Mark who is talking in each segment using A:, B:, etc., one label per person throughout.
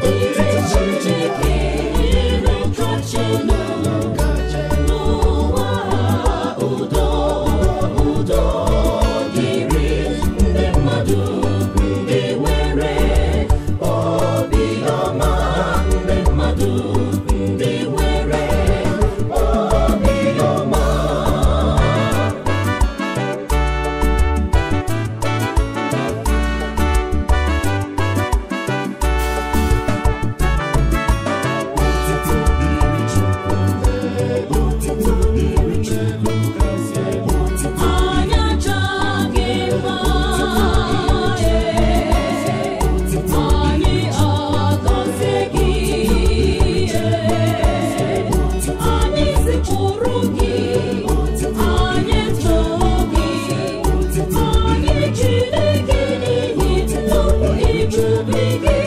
A: dịrị Chineke kachanụ n'ụwa. Udo, udo dịrị ndị mmadụ ndị nwere obi ọma, ndị mmadụ ndị nwere obi ọma.
B: Otito dịrị Chukwu, otito dịrị Chukwu, otito.
A: Anyị achaghị mma, anyị agọzie gị, anyị sekpụrụ gị, anyị too gị, anyị jide gị n'ihi nnukwu ebube gị.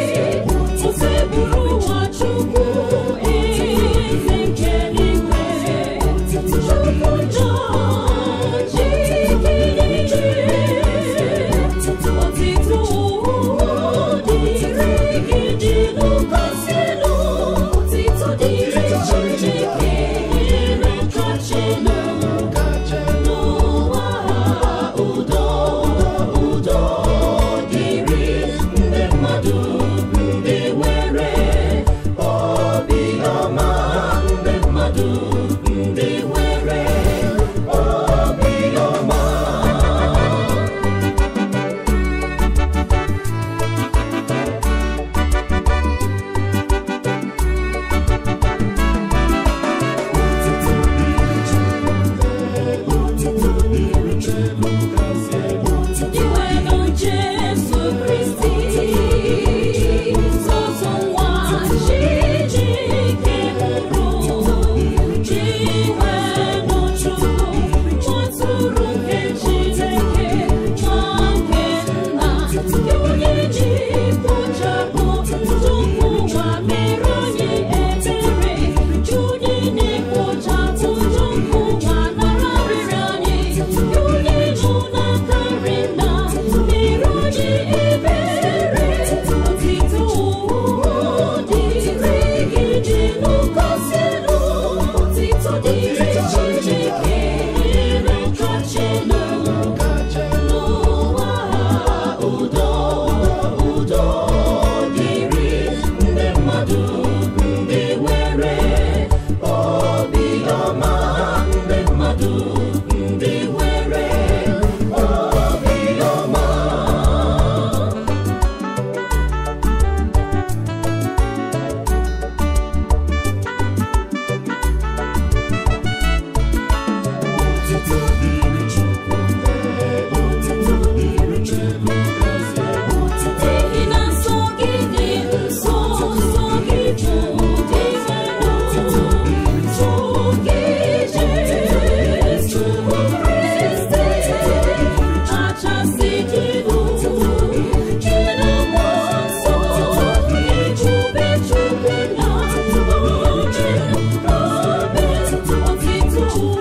A: Osebụrụ ụwa Chukwu, eze nke eluigwe. Chukwu Otito dịrị gị dị n'ụkọsị elu. Otito dịrị Chineke kachanụ n'ụwa. Udo, udo dịrị ndị mmadụ ndị nwere obi ọma, ndị mmadụ ndị nwere obi ọma.
B: Otito dịrị Chukwu, otito dịrị Chukwu, otito.
A: Iwenu Jesu Kristi, sọsọ nwa Chineke mụrụ. Iwenu Chukwu, nwatụrụ nke Chineke, nwa nke nna, nke onye ji kpochapụ njọ ụwa mere anyị ebere. Onye na-ekpochapụ njọ ụwa nara arịrịọ anyị. Onye nọ n'aka nri nna mere anyị ebere. Otito dịrị gị dị n'ụkọsị elu. Otito dịrị Chineke kachanụ n'ụwa. Udo, udo dịrị ndị mmadụ ndị nwere obi ọma, ndị mmadụ ndị nwere obi ọma.
B: Otito dịrị Chukwu, otito dịrị Chukwu, otito.
A: N'ihi na nsọ gị dị nsọ, nsọ gị bụ dị nsọ. Gị Jesu Kristi, kachasị dị elu, gị na mmụọ nsọ, ebube Chukwu na onye obe. Otito